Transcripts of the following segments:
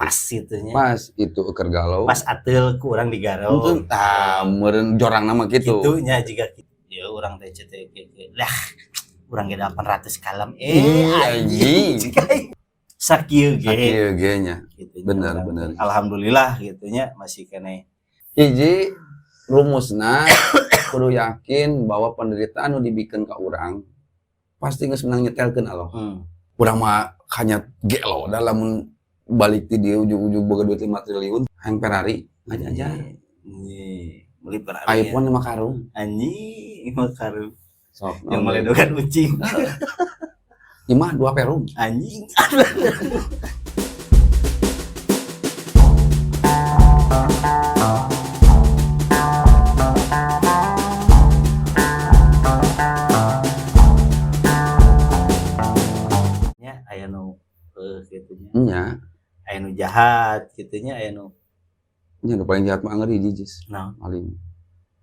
Pas gitu nya. Pas itu keur galau. Pas ateul ku urang digaro. Itu tah meureun jorang nama gitu. Gitu nya jiga kitu. Ya urang teh teh lah urang ge 800 kalem Ih, anjing. anjing. Sakieu ge. Sakieu ge nya. Gitu nya Bener, urang bener. teh. Alhamdulillah gitu nya masih keneh. Hiji rumusna kudu yakin bahwa penderitaan nu dibikeun ka urang pasti geus menang nyetelkeun Allah. Urang mah hanya gelo da lamun balik ti dieu ujug-ujug boga duit 5 triliun hayang Ferrari ngajajar. Anjing, beli Ferrari. iPhone 5 karung. Anjing, 5 karung. Sok, yang meledokan ucing. Imah 2 perum. Anjing. Nya aya nu kitu nya. Nya. Aya nu jahat kitu nya, aya nu nya nu paling jahat mah ngeri jijis. Naon? Paling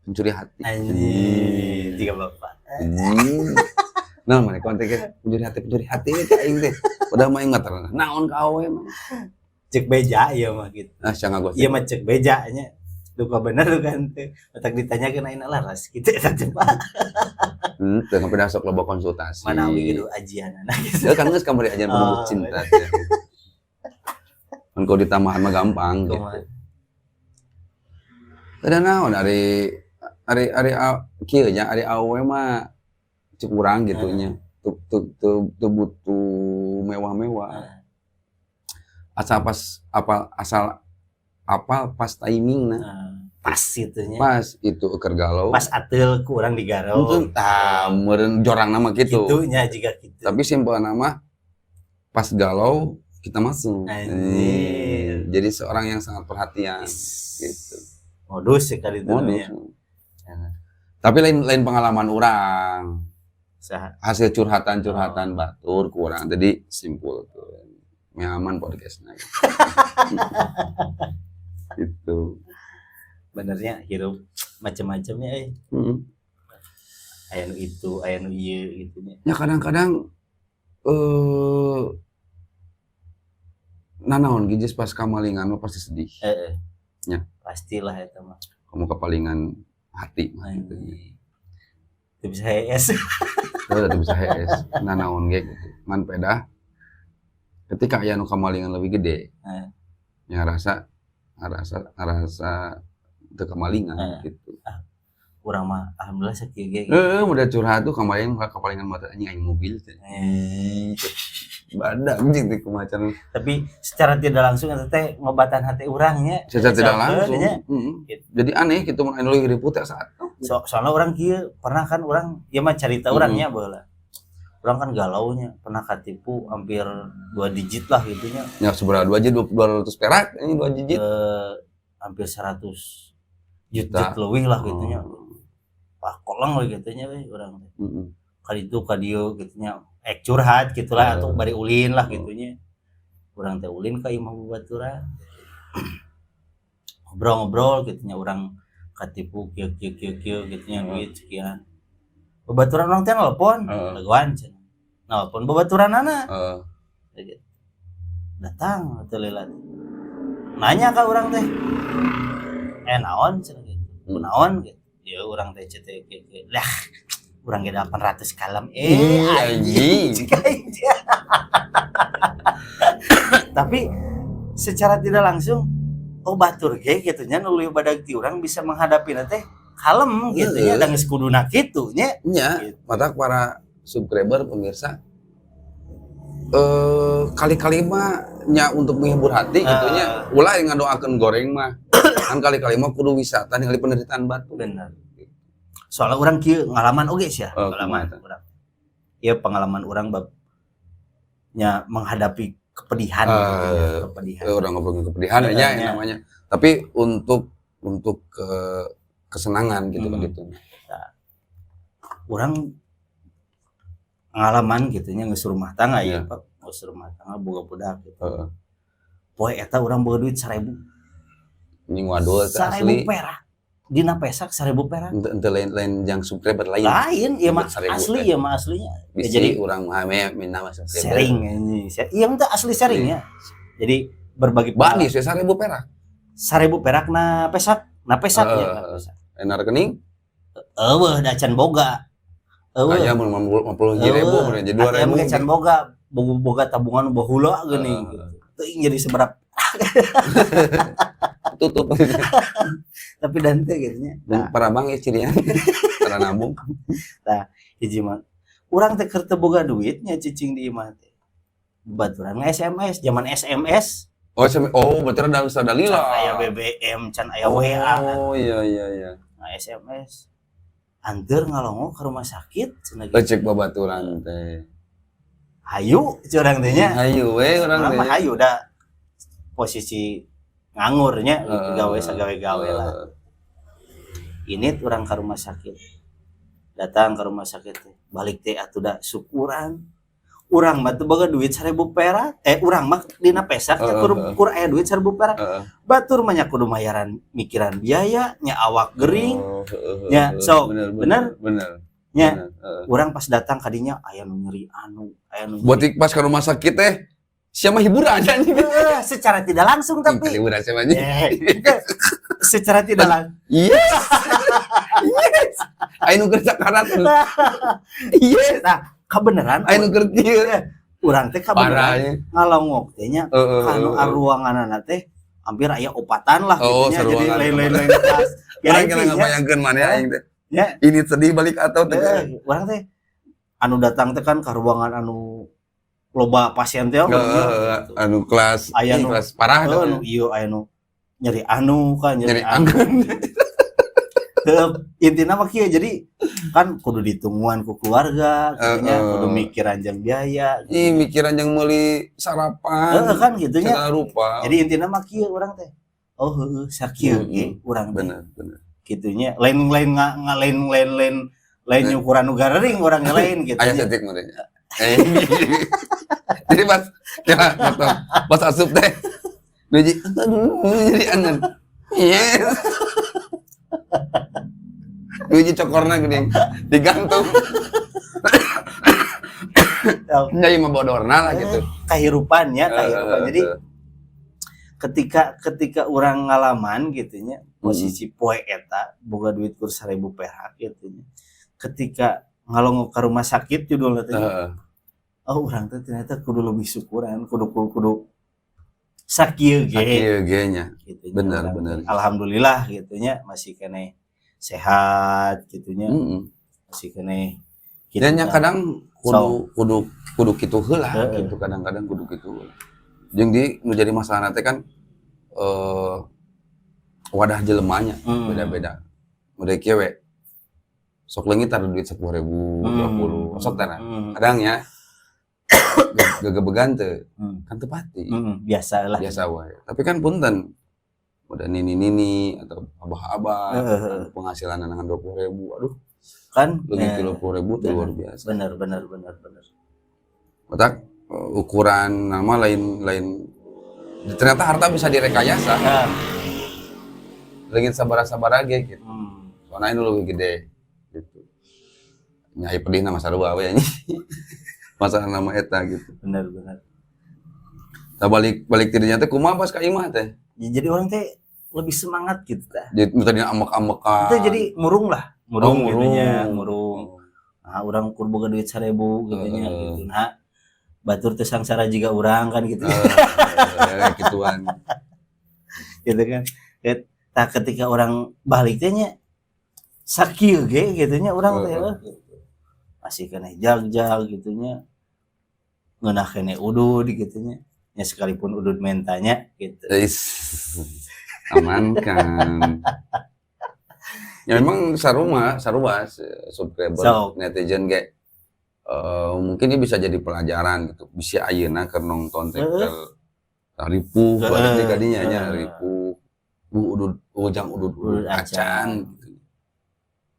pencuri hati. Anjing, tiga bapak. Anjing. Nah, mana konteknya pencuri hati teh aing teh. Udah mah ingat naon ka awe mah. Cek beja ieu mah gitu. Ah, sia ngagosip. Ieu mah cek beja nya. Duka bener duka henteu. Otak ditanyakeun ayeuna laras kitu eta teh Pak. Henteu sampai dah sok loba konsultasi. Manawi gitu ajianana gitu. Ya kan geus kamari ajian penuh Oh, cinta teh. Kan kalau ditambahan mah gampang gitu. Kumaha? Ada naon ari ari ari kieu nya ari awe mah cek urang gitu nya. Teu teu teu teu butuh mewah-mewah. Asal pas apal asal apal pas timingna. Pas gitu nya. Pas itu keur galau. Pas ateul ku urang digaro. Henteu tah meureun jorang nama gitu. Kitu nya jiga kitu. Tapi simpelna mah pas galau kita masuk. Anjir. Jadi seorang yang sangat perhatian gitu. Modus sekali itu Modus. namanya. Tapi lain lain pengalaman orang. Saha? Hasil curhatan-curhatan batur kurang. Jadi simpul tuh. Nyaman podcastnya. Gitu. Benernya hirup macam-macamnya euy. Aya nu itu, aya nu ieu gitu nya. Ya kadang-kadang nanaon gijis pas kamalingan mah pasti sedih. Heeh. Ya. Pastilah eta mah. Kamu kepalingan hati mah gitu. Anjing. Teu bisa hees. Teu bisa hees. Nanaon ge gitu. Ngan pedah ketika aya nu kamalingan lebih gede. Ya ngerasa ngerasa ngerasa teu kamalingan gitu. Ah, urang mah alhamdulillah sakieu ge. Heeh, udah curhat tuh kamalingan kepalingan mata anjing aing mobil teh. Badak anjing teh kumaha. Tapi secara tidak langsung eta teh ngobatan hati urang nya. Secara tidak Sakeun langsung. nya. Heeh. Gitu. Jadi aneh gitu mun anu leuwih ripuh teh saat. Soalnya orang kieu pernah kan urang ieu mah carita urang nya baheula. Urang kan galau nya, pernah katipu hampir 2 digit lah gitu nya. Ya seberapa 2 aja 200 perak ini 2 digit. Hampir 100 juta leuwih lah gitu nya. Wah, kolong we gitu nya we urang teh. Ka ditu ka dieu gitu nya. Curhat gitulah atau bari ulin lah gitu nya. Urang teh ulin ka imah babaturan. Ngobrol-ngobrol gitu nya urang katipu kieu kieu kieu kieu gitu nya duit sekian. Babaturan urang teh nelpon, laguan cenah. Nelpon babaturanana. Gitu. Datang teh lila. Nanya ka urang teh. Naon cenah gitu. Kunaon gitu. Ya urang teh teh kieu kieu. Lah, urang ge 800 kalem. Anjing. Tapi secara tidak langsung oh batur ge gitu nya nu leuwih badag ti urang bisa menghadapi teh kalem gitu nya da geus kuduna kitu nya. Nya, Gitu. mata para subscriber pemirsa kali-kali mah nya untuk menghibur hati gitu nya ulah yang ngadoakeun goreng mah. Kan kali-kali mah kudu wisata ningali penderitaan batu. Bener. Soalnya urang kieu ngalaman oge sia, Oh, pengalaman kumaha? urang. Ieu pengalaman urang bab nya menghadapi kepedihan gitu nya, kepedihan. Orang ngobrolin kepedihan nya Nya. namanya. Tapi untuk kesenangan gitu kan gitu. Nah, urang pengalaman gitu nya geus rumah tangga ya, Pak. Geus rumah tangga boga budak gitu. Poe eta urang boga duit 1000. Anjing wadul teh 1000 asli. perak. Dina pesak 1000 perak. Ente, ente lain lain jang subscriber lain. Lain ieu mah 1000 asli teh. ieu mah aslinya. Ya, Bisi jadi urang mah me minta mah subscriber. sharing anjing. Iya teh asli sharing ya. Jadi Berbagi Bani sih 1000 perak. 1000 perak na pesak, na pesak ya, na pesak. Enak rekening? Euweuh, da can boga. Euweuh. Aya mun 51.000 mun jadi 2000. ATM ge can boga, boga, boga tabungan baheula geuning gitu. Teuing jadi seberapa. Tutup. Tapi dan teh gitu nya. Dan para bank ya cirian. Para nabung. Hiji mah urang teh keur teu boga duitnya cicing di imah teh. Baturan nge-SMS, zaman SMS. Oh, SMS. Oh, berarti ada sada lila. Can aya BBM, can aya WA kan. Oh, iya. Nah, SMS. Anteur ngalongok ke rumah sakit cenah gitu. Cek babaturan teh. Hayu curang teh nya. Hayu we urang Urang teh. mah hayu, da posisi ngangurnya gitu, gawe sagawe-gawe lah. Ini urang ke rumah sakit. Datang ke rumah sakit teh. Balik teh atuh da syukuran. Urang mah teu boga duit 1000 perak. Eh, urang mah dina pesak teh kur aya duit 1000 perak. Batur mah nya kudu mayaran, mikiran biaya, nya awak gering. Oh, heeh, Ya, sok, bener, bener? Bener. Nya. Bener, heeh. Urang pas datang kadinya aya nu nyeri anu, aya nu nyeri. Buat pas ke rumah sakit teh siapa hiburan aja nih. Eh, secara tidak langsung tapi hiburan siapa aja. Eh, secara tidak langsung. Yes. Yes. Ayo nu keur sakarat. Yes. Nah, kebenaran Ayo nu keur kieu. Urang teh kebenaran Parahnya. Ngalongok teh nya kanu ruanganana teh hampir aya opatan lah Oh, gitu nya, jadi saruangan. lain-lain lain kelas Urang VIP kira nya. ngabayangkeun mana aing teh. Ya. Ini sedih balik atau teh. Eh, urang teh anu datang teh kan ke ruangan anu loba pasien teh gitu. Anu kelas Aya ih, kelas parah Heuh, tuh. anu ieu aya nu nyeri anu kan Nyeri nyeri anu. Heuh, intina mah kieu, jadi kan kudu ditungguan ku keluarga gitu nya, kudu mikiran jeung biaya gitu. Ih, mikiran yang meuli sarapan. Heeh, kan gitu nya. Segala rupa. Jadi intina mah kieu urang teh. Oh heueuh, sakieu ge urang teh. Bener, bener. Gitu nya. Lain lain nga lain lain lain lain nyukuran nu garering urang ge lain gitu Aya nya. setik mereka. Eh. Jadi pas ya, potong. Pas asup teh. Nuji, aduh, jadi anan. Yes. Nuji cokorna geuning digantung. Nya ieu mah bodorna lah gitu. Kehirupan ya, kehirupan. Jadi ketika ketika urang ngalaman gitu nya, posisi poe eta boga duit kur 1000 perak gitu nya. Ketika ngalongok ke rumah sakit judulnya teh. Oh, urang teh ternyata kudu lebih syukuran, kudu kudu, kudu sakieu ge Sakieu ge nya. Gitu nya urang teh. Alhamdulillah gitu nya, masih keneh sehat gitu nya. Masih keneh gitu Dan nya kan. Kadang kudu kudu kudu kitu heula gitu, kadang-kadang kudu kitu heula. Jeung di nu jadi masalah teh kan wadah jelemanya beda-beda. Model kieu we. Sok leungit ada duit 10.000, 20, sok teh. Kadang ya gegebegan teu kan teu pati. Biasa lah. Biasa wae. Tapi kan punten udah nini-nini atau abah-abah penghasilan dengan 20.000, aduh, Kan lebih 30.000 tuh luar biasa. Bener bener bener bener. Matak ukuran nama lain lain ternyata harta bisa direkayasa. Leungit sabara-sabara ge gitu. Soalnya ini lebih gede gitu. Nyai pedih nama sarua we anjing. Masalah nama eta gitu. Bener bener. Nah, balik balik tidinya teh kumaha pas ka imah teh? Ya, jadi urang teh lebih semangat gitu tah. Jadi nu tadinya ambek-ambekan. Itu jadi murung lah, murung Oh, gitu nya, murung. Murung. Nah, urang kur boga duit 1000 gitu nya gitu. Nah, batur teh sangsara jiga urang kan gitu. Gituan. Gitu kan. Tah, ketika urang balik teh nya sakieu ge gitu nya urang teh gitu. Masih keneh jag-jag gitu nya. Ngeunah keneh udud gitu nya. Ya sekalipun udud mentanya gitu. Is, aman kan. Ya memang sarua, sarua subscriber, Sok. Netizen kayak mungkin ini bisa jadi pelajaran gitu. Bisa ayeuna keur nonton teh ripuh balik kadinya nya ripuh. Bu udud ujang udud udud Udud acan acan. Gitu.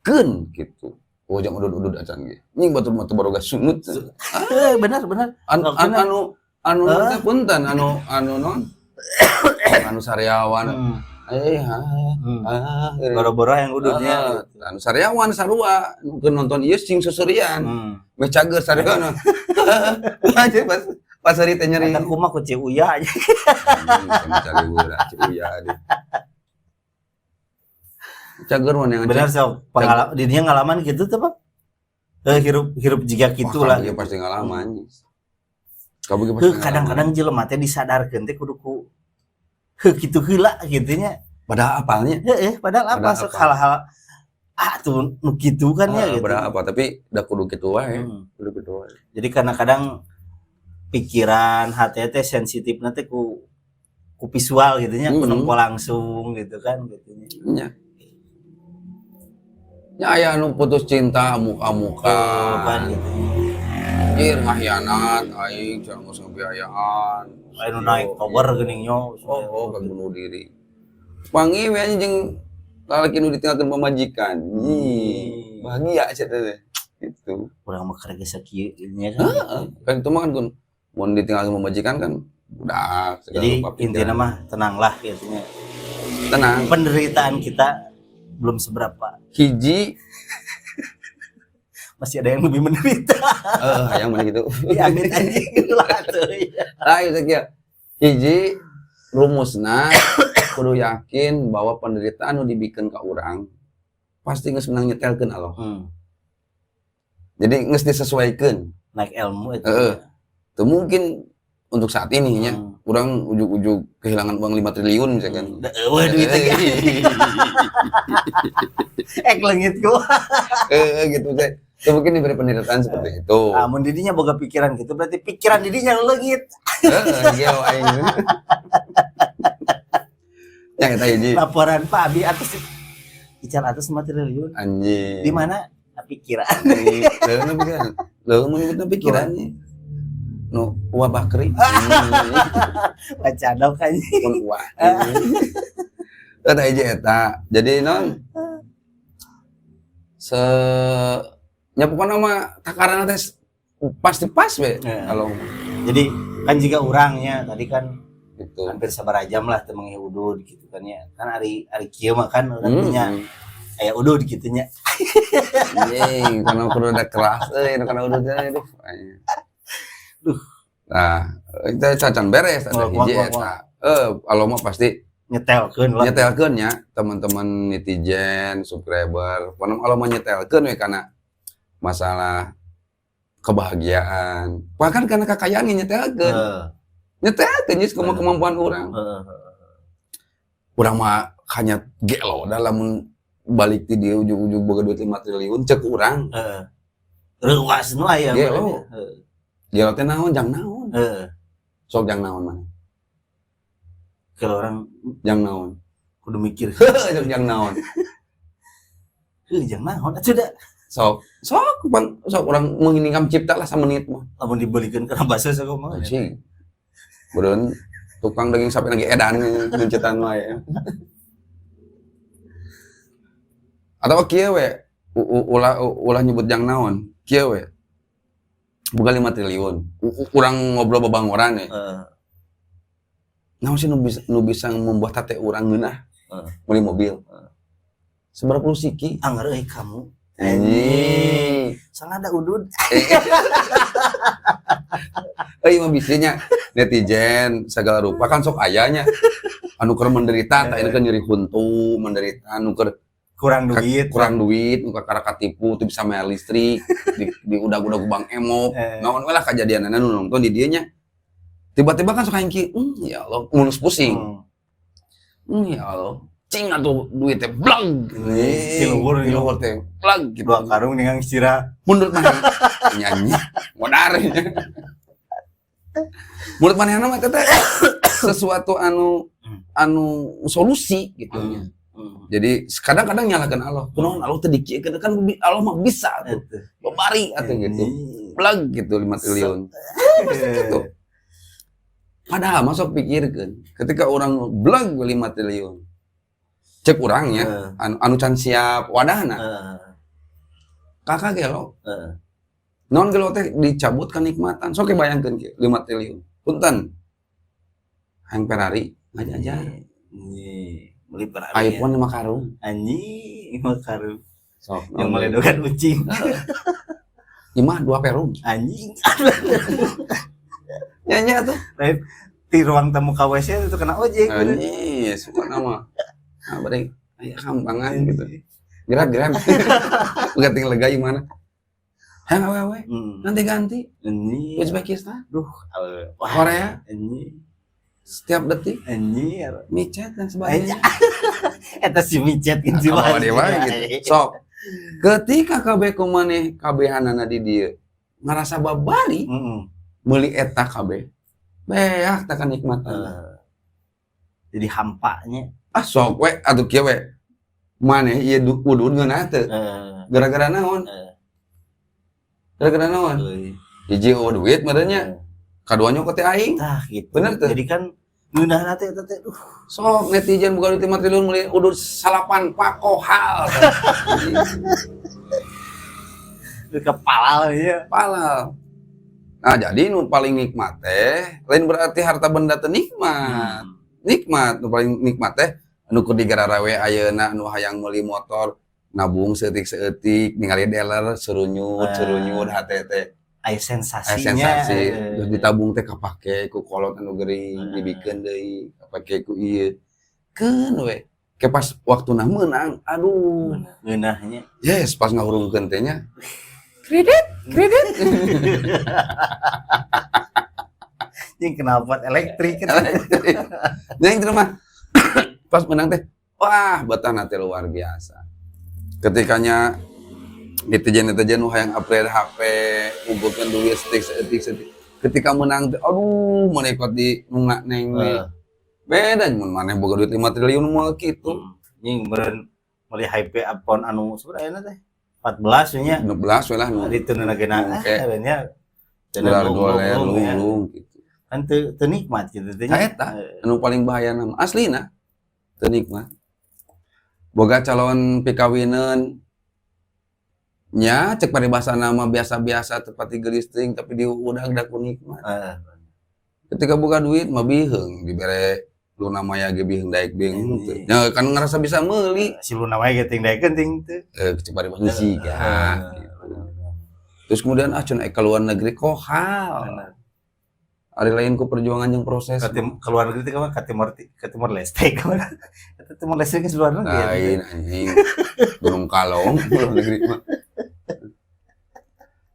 Keun gitu. Ujang udud udud acan ge. Nying batur mah teu baroga sungut. Eh, benar benar. Maksudnya- Anu anu teh punten anu anu non anu sariawan eh ha ah Boro-boro yang ududnya. Ah, anu sariawan sarua nu keur nonton ieu sing seuseurian. Meh cager sariawan aja pas Pasari teh nyeri. Eta kumaha ku Ciuya aja. Anjing, sama cari heula Ciuya deh. Cager mana yang Benar sok pengalaman dirinya ngalaman gitu tuh, Pak. Hirup hirup jiga gitu lah. Wah, pasti ngalaman. Kamu pasti Heuh, kadang-kadang jelema teh disadarkeun teh kudu ku heuh kitu heula gitu nya. Padahal apalnya. Heeh, padahal apa Padahal sok apa? Hal-hal ah tuh nu kitu kan ya gitu. Padahal apa, tapi udah kudu kitu wae. Kudu kitu wae. Jadi kadang-kadang pikiran hati teh sensitif nanti ku ku visual gitu nya, ku nempo langsung gitu kan gitu nya. Nya. Nya aya anu putus cinta muka-muka. Oh, kan gitu. Anjir, ngahianat aing cenah, geus ngabiayaan. Aya nu naik tower geuning nyo. Oh, kan bunuh diri. Panggih we anjing jeung lalaki nu ditinggalkeun pamajikan. Ih, bahagia sia teh. Gitu. Urang mah keur geus sakieu nya kan. Heeh, kan itu mah kan kun mun ditinggalkeun pamajikan kan udah segala Jadi rupa pikiran. Intinya mah tenanglah gitu nya. Tenang. Penderitaan kita belum seberapa. Hiji. Masih ada yang lebih menderita. Eh, hayang mana gitu. Ya angin anjing lah tuh. Ya. Lah ieu teh hiji rumusna kudu yakin bahwa penderitaan nu dibikeun ka urang pasti geus menang nyetelkeun Allah. Jadi geus disesuaikan. Naik ilmu itu. Heeh. Teu mungkin untuk saat ini nya urang ujug-ujug kehilangan uang 5 triliun misalkan. Da euweuh duit teh. Ek leungit ku. Eh, gitu teh. Teu mungkin diberi penderitaan seperti itu. Ah, mun didinya boga pikiran gitu berarti pikiran didinya leungit. Heeh, gelo aing. Ya eta hiji. Laporan Pak Abi atas ical atas 5 triliun. Anjing. Di mana? Pikiran. Leuheung pikiran. Leuheung mun nyebutna pikirannya. Nu Uwa Bakri. Baca dok anjing. Mun Uwa. Eta hiji eta. Jadi non se nya pokokna mah takaranna teh pasti pas we kalau Jadi kan jika orangnya tadi kan gitu. Hampir sabaraha jam lah teu manggih udud gitu kan ya. Kan ari ari kieu mah kan urang nya aya udud gitu nya. Anjing, karena kudu ada keras euy, karena udud teh aduh. Duh. Nah, itu cacan beres ada Oh, hiji wah, wah, eta. Eh, kalau mah pasti Nyetelkeun lah. Nyetelkeun nya teman-teman netizen, subscriber. Pokoknya kalau mah nyetelkeun we kana masalah kebahagiaan. Bahkan karena kekayaan ge nyetelkeun. Nyetelkeun geus kumaha kemampuan urang. Urang mah hanya gelo da lamun balik ti dieu ujug-ujug boga duit 5 triliun cek urang. Heeh. Reuwas nu aya. Gelo. Heeh. Gelo teh naon, jang naon? Heeh. Sok jang naon mana? Kalau orang Jang naon? Kudu mikir. Sok jang naon? Heuh, jang naon atuh da. Sok, sok pan, sok urang menginingkan cipta lah samenit mah. Lamun dibelikeun kana bakso sok mah. Anjing. Beureun tukang daging sapi lagi edan ngencetan mah ya. Atau kieu we, ulah ulah nyebut jang naon. Kieu we. Bukan 5 triliun. Urang ngobrol babangoran ya. Naon sih nu bisa membuat hati urang ngeunah? Beli mobil. Seberapa puluh siki? Angger euy kamu. Anjing. Salah ada udud. Eh, mah bisinya netizen segala rupa kan sok ayanya anu keur menderita tak ini kan nyeri huntu menderita anu keur Kurang duit. Kurang duit, nu kakara katipu teu bisa bayar listrik di udag-udag Bang Emok, naon we lah kajadianana nu nonton di dieu nya tiba-tiba kan sok hayang kieu, ya Allah mun pusing, ya Allah cing atuh duit teh blang. Ti luhur, Ti luhur teh blang gitu. Dua karung dengan sirah. Menurut mana nyanyi modar, menurut manehna mah teh sesuatu anu anu solusi gitu nya. Jadi kadang-kadang nyalahkan Allah, kunaon Allah teh dikieukeun, kan Allah mah bisa tuh Eta. Babari atuh gitu, blang gitu 5 triliun pasti gitu. Padahal masuk pikirkan ketika orang blang 5 triliun cek orangnya anu, anu can siap wadahna kakak gelo non gelo teh dicabut kenikmatan. Sok bayangkeun kieu 5 triliun, punten, hayang Ferrari ngajajar. Nih, beli Ferrari. iPhone 5 karung. Anjing, lima karung. Sok Yang meledokan ucing. Imah dua perum. Anjing. Nya tuh. Lain di ruang tamu ka WC itu kena ojek. Anjing, suka nama. Nah, bari aya kampangan gitu. Grab, Grab. Bukan tinggal lega gimana? Hayang awewe, nanti ganti. Anjing. Uzbekistan, Duh, wah, Korea, anjing. Setiap detik Anjir. MiChat dan sebagainya. Eta si MiChat gitu. Kalau dia mah gitu. Sok, ketika kabeh ku maneh kabehanana di dieu ngerasa babari meuli eta kabeh, beak tak kenikmatan. Jadi hampanya. Ah, sok we atuh kieu we. Maneh ieu udud ngeunah teu? Gara-gara naon? Gara-gara naon? Euy. Hiji, oh, duit meureun. Kaduanya ku teh aing. Tah gitu. Bener teu? Jadi kan ngeunahna teh eta teh Sok netizen buka duit 5 triliun meuli udud salapan pakohal. Di kepala ya. Palal. Nah, jadi nu paling nikmat teh lain berarti harta benda teh nikmat. Nikmat, nu paling nikmat teh anu keur digararawe ayeuna, nu hayang meuli motor, nabung seeutik-seeutik, ningali dealer serunyut, serunyut hate teh. Aya Aya sensasinya. Sensasi. Terus ditabung teh kapake ku kolot anu gering, dibikeun deui, kapake ku ieu. Keun we. Ke pas waktuna meunang, aduh. Ngeunahnya. Yes, pas ngahurungkeun teh nya. Kredit, kredit. Jeung knalpot elektrik. Yang itu mah pas menang teh, wah, betah teh luar biasa. Ketikanya netizen netizen nu hayang upgrade HP, ngumpulkeun duit setik setik setik. Ketika menang teh, aduh, mereka di nungak neng. Beda mun maneh boga duit 5 triliun moal kitu. Nying meureun meuli HP iPhone anu sabaraha teh? 14 nya. 16 we lah nu. Itu nu gena Oke. nya. Gelar goler lung gitu. Kan teu teu nikmat gitu teh Nah, nya. eta anu paling bahaya nama aslina teu nikmat. Boga calon pikawineun nya, cek paribasana mah biasa-biasa, teu pati geulis teuing, tapi diudag da ku nikmat. Ketika boga duit mah biheung dibere Luna Maya ge biheung daek, biheung henteu. Nya kan ngerasa bisa meuli. Si Luna Maya ge ting daekeun ting teu. Eh, cek paribasa siga gitu. Terus kemudian, ah, cenah ka luar negeri kohal. Ari lain ku perjuangan jeung proses. Ke luar negeri teh ka Timor, ke Timor Leste ka mana? Eta Timor Leste ke luar negeri ya? Lain anjing. Gunung Kalong luar negeri mah.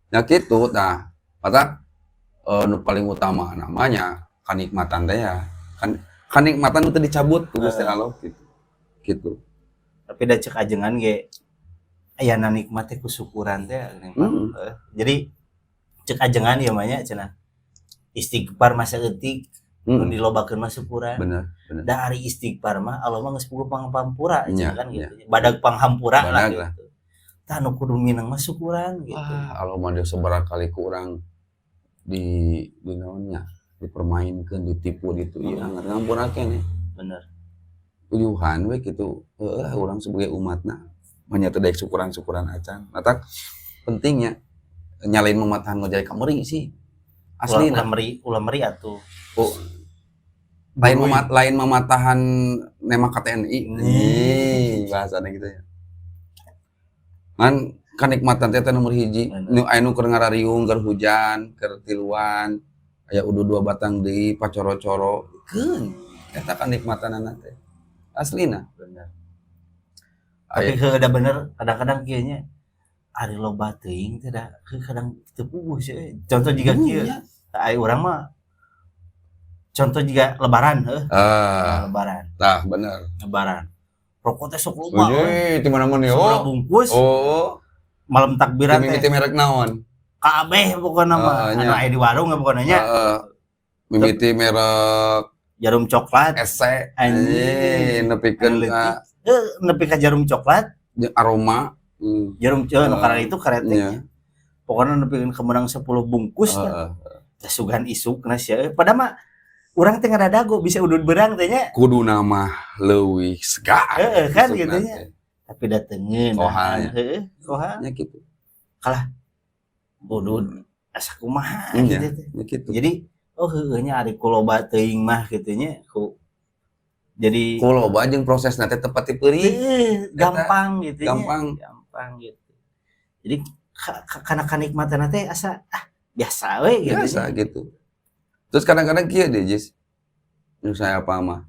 Ya gitu tah. Mata nu paling utama namanya kanikmatan teh ya. Kan kanikmatan itu dicabut ku Gusti Allah gitu. Gitu. Tapi da cek ajengan ge ayana nikmat teh ku syukuran teh geuning. Jadi cek ajengan ieu mah nya, cenah istighfar masa eutik, nu dilobakeun mah syukuran. Bener. Da ari istighfar mah Allah mah geus puguh panghampura cenah kan gitu. Badag panghampura lah Badag lah. Gitu. Tah, nu kudu minang mah syukuran gitu. Wah, Allah mah dia sabaraha kali ku urang di naonnya dipermainkan, ditipu gitu. Iya, ngampura keneh. Tujuhan we gitu. Heeh, urang sebagai umatna mah teu daek syukuran-syukuran acan. Matak pentingnya nyalain mematahan ngojay kamari sih. Asli. Ulah meri, ulah meri atuh. Oh. Lain lain mematahan nembak ke TNI. Ih, bahasanya gitu ya. Ngan kanikmatan teh teh nomor hiji. Nu aya nu keur ngarariung, keur hujan, keur tiluan, aya udud dua batang deui pacoro-coro. Keun eta kanikmatanana teh. Aslina. Tapi Aya heueuh da bener, kadang-kadang kieu nya, ari loba teuing teh da heuh kadang teu puguh sih euy. Contoh jiga kieu. Ari urang mah contoh jiga lebaran heuh. Lebaran. Tah, bener. Lebaran. Rokok teh sok loba euy. Euy, di mana-mana yo. Sabaraha bungkus. Malam takbiran teh. Mimiti merek naon? Kabeh pokona mah. Nya. Anu aya di warung pokona nya. Heeh. Mimiti merek Djarum Coklat. SC. Anjing. Anjing, nepikeun Anu ka leutik. Heuh, nepi ka Djarum Coklat. Jeung aroma. Jarum nu karena itu karetek. Pokoknya nepikeun ka meunang 10 bungkus lah. Teh sugan isukna sia euy. Padahal mah urang teh ngaradago bisa udud beurang teh nya. Kuduna mah leuwih segar. Heeh kan Isukna gitu nya. teh. Tapi datengeun. Kohalnya. Heeh, kohal. Nya gitu. Kalah udud asa kumaha gitu teh. Nya gitu. Jadi oh heueuh nya, ari ku loba teuing mah kitu nya ku jadi Ku loba jeung prosesna teh tepat dipeurih. Heueuh, gampang gitu nya. Gampang. Gampang gitu. Jadi kana kanikmatan teh asa ah biasa we gitu Biasa nya. Gitu. Terus kadang-kadang kieu deh, Jis. Nu saya apa mah?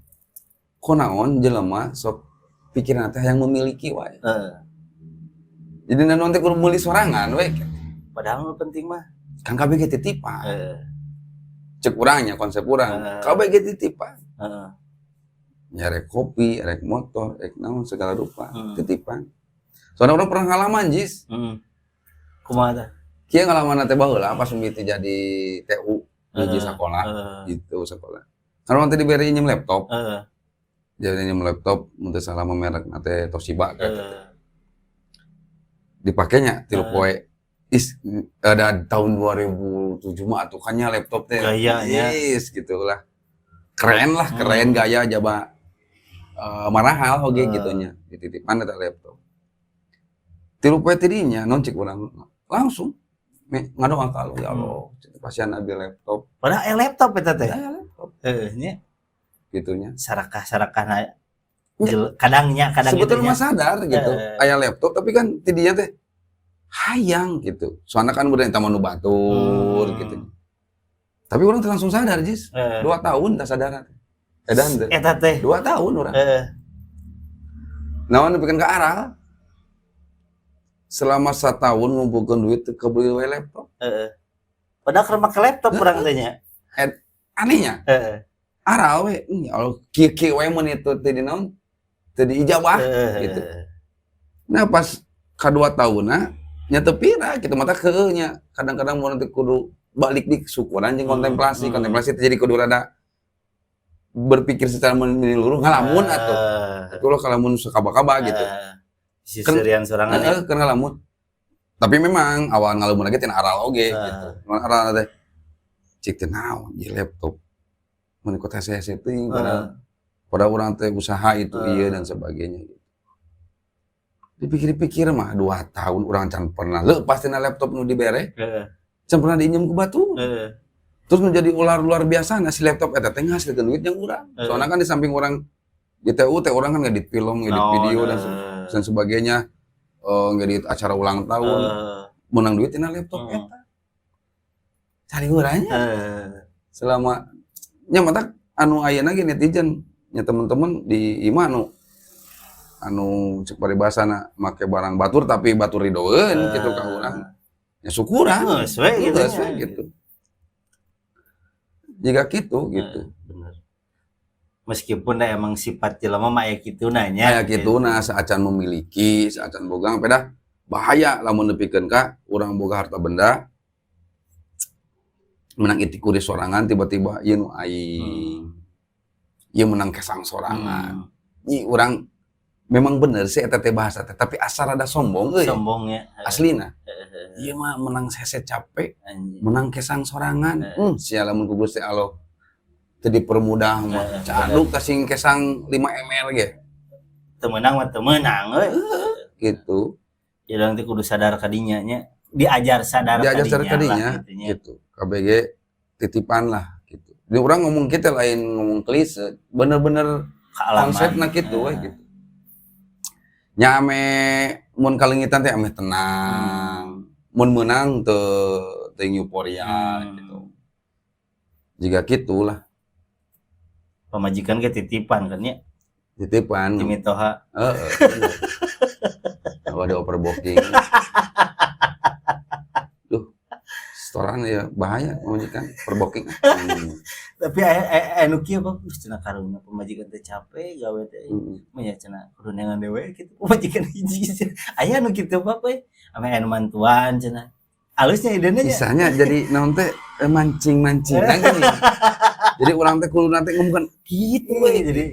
Kunaon jelema sok pikiran teh yang memiliki wae. Jadi naon teh kudu meuli sorangan we. Padahal nu penting mah Kan kabeh ge titipan. Cek urangnya, konsep urang. Kabeh ge titipan. Ya rek kopi, rek motor, rek naon segala rupa, titipan. Soalnya urang pernah ngalaman, Jis. Kumaha tah? Kieu ngalaman teh baheula pas mimiti jadi TU hiji sekolah gitu sekolah. Kan urang teh diberi nyem laptop. Jadi nyem laptop mun teu salah mah merek teh Toshiba kan. Dipakainya 3 poe. Is ada tahun 2007 mah atuh kan nya laptop teh. Gayanya. Is gitu lah. Keren lah, keren gaya jaba marahal oge gitu nya. Dititipan eta laptop. 3 poe tidinya non cek urang langsung me, ngadoa ka Allah, ya Allah, pasihan abi laptop. Padahal laptop eta teh. Ya, laptop Heeh nya. Gitunya. Sarakah-sarakah na Ya. Kadangnya kadang Sebetulnya gitu mah sadar gitu. Aya laptop, tapi kan tidinya teh hayang gitu. Soalnya kan udah eta mah nu batur gitu. Tapi urang teh langsung sadar, Jis. 2 tahun tak sadar. Edan teh. Eta teh. 2 tahun urang. Naon nepikeun ka aral. Selama setahun ngumpulkeun duit teu kebeli we laptop. Heeh. Padahal keur make laptop urang teh nya. Anehnya, aral we. Ya Allah, kieu-kieu we mun itu teh di naon? Teu diijabah gitu. Nah, pas kadua tahunna nya teu pira gitu mata keueuh nya. Kadang-kadang mun nanti kudu balik di syukuran jeung kontemplasi, kontemplasi teh jadi kudu rada berpikir secara menyeluruh ngalamun atuh. Tapi ulah kalamun sakaba-kaba gitu. Si seurean sorangan ya. Heeh, keur ngalamun. Tapi memang awal ngalamun lagi tina aral oge gitu. Cuman aral teh cik teh naon ieu laptop. Mun ikut hese-hese teuing padahal padahal urang teh usaha itu ieu dan sebagainya gitu. Dipikir-pikir mah 2 tahun urang can pernah leupas tina laptop nu dibere, can pernah diinjem ku batur. Terus menjadi ular luar biasa nah si laptop eta teh ngahasilkeun duit yang urang. Soalnya kan di samping urang di TU teh urang kan ngedit film, ngedit video dan sebagainya, ngedit acara ulang tahun, menang duit tina laptop eta. Cari urangnya selama nya mata anu ayeuna ge netizen nya temen-temen di imah anu anu cek paribasana make barang batur tapi batur ridoeun gitu ka urang. Ya syukuran. Geus we gitu Geus nya. We gitu. Jika gitu gitu. Bener. Meskipun dah emang sifat jelema mah aya kituna nya. Aya kituna saacan memiliki, saacan boga pedah bahaya lamun nepikeun ka urang boga harta benda menang itikuri sorangan, tiba-tiba ieu nu aing. Ieu menang kesang sorangan. Ih, urang memang bener sih eta teh bahasa teh, tapi asa rada sombong euy. Sombong ya. Aslina. Ieu mah menang hese capek, Anjing. Menang kesang sorangan. Sia lamun ku Gusti Allah teu dipermudah mah. Caduk kasing kesang 5 ml ge. Teu meunang mah teu meunang euy. Gitu. Ya urang teh kudu sadar kadinya nya. Diajar sadar Diajar sadar kadinya kadinya lah gitu nya. Gitu. KBG titipan lah gitu. Jadi urang ngomong kita lain ngomong klise, bener-bener Kaalaman. konsepna gitu we gitu. Nya ame mun kalengitan teh ame tenang. Mun meunang teu teu euforia gitu. Jika gitulah. Pamajikan ge titipan kan ya. Titipan. Ti mitoha. Heeh. Ada overbooking. Duh, setoran ya bahaya pamajikan overbooking. Tapi aya aya aya nu kieu, Bang, geus cenah karunya pamajikan teh capek gawe teh. Mah nya cenah kudu neangan dewe gitu pamajikan hiji. Aya nu kitu, Pak, we. Ame aya nu mantuan cenah. Alusnya idena nya. Misalnya jadi naon teh mancing-mancing gini. Jadi urang teh kudu nanti ngomong gitu we. Jadi